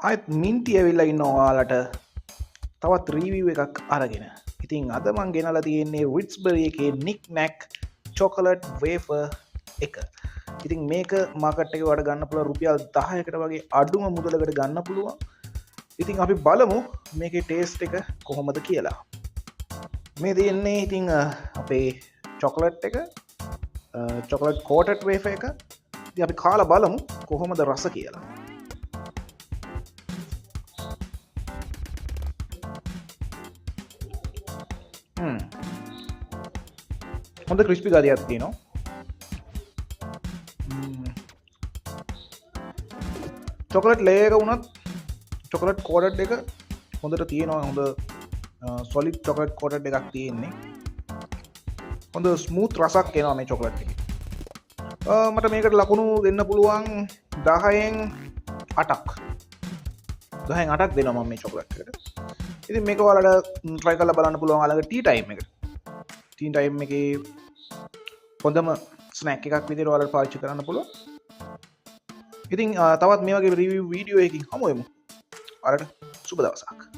ආයෙත් මින්ටි ඇවිල්ලා ඉන්නවා ඔයාලට තවත් රිවිව් එකක් අරගෙන. ඉතින් අද මං ගෙනලා තියෙන්නේ රිට්ස්බරි එකේ නික් නැක් චොකලට් වේෆර් එක. ඉතින් මේක මාකට් එකේ ඔයාලට ගන්න පුළුවන් රුපියල් 10කට වගේ අඩුම මුදලකට ගන්න පුළුවන්. ඉතින් අපි බලමු මේකේ ටේස්ට් එක කොහොමද කියලා. මේ තියෙන්නේ ඉතින් අපේ චොකලට් එක, චොකලට් කෝටඩ් වේෆර් එක. ඉතින් අපි කාලා බලමු කොහොමද රස කියලා. හොඳ ක්‍රිස්පි ගතියක් තියෙනවා. චොකලට් ලේයර් එක වුණත් චොකලට් කෝටඩ් එක හොඳට තියෙනවා. හොඳ සොලිඩ් චොකලට් කෝටඩ් එකක් තියෙන්නේ. හොඳ ස්මූත් රසක් එනවා මේ චොකලට් එකේ. මට මේකට ලකුණු දෙන්න පුළුවන් 10න් 8ක්. 10න් 8ක් දෙනවා මම මේ චොකලට් එකට. ඉතින් මේක ඔයාලට try කරලා බලන්න පුළුවන් ඔයාලගේ ටී ටයිම් එකට. ටී ටයිම් එකේ හොඳම ස්නැක් එකක් විදිහට ඔයාලට පාවිච්චි කරන්න පුළුවන්. ඉතින් තවත් මේ වගේ රිවිව් වීඩියෝ එකකින් හමු වෙමු. ඔයාලට සුබ දවසක්.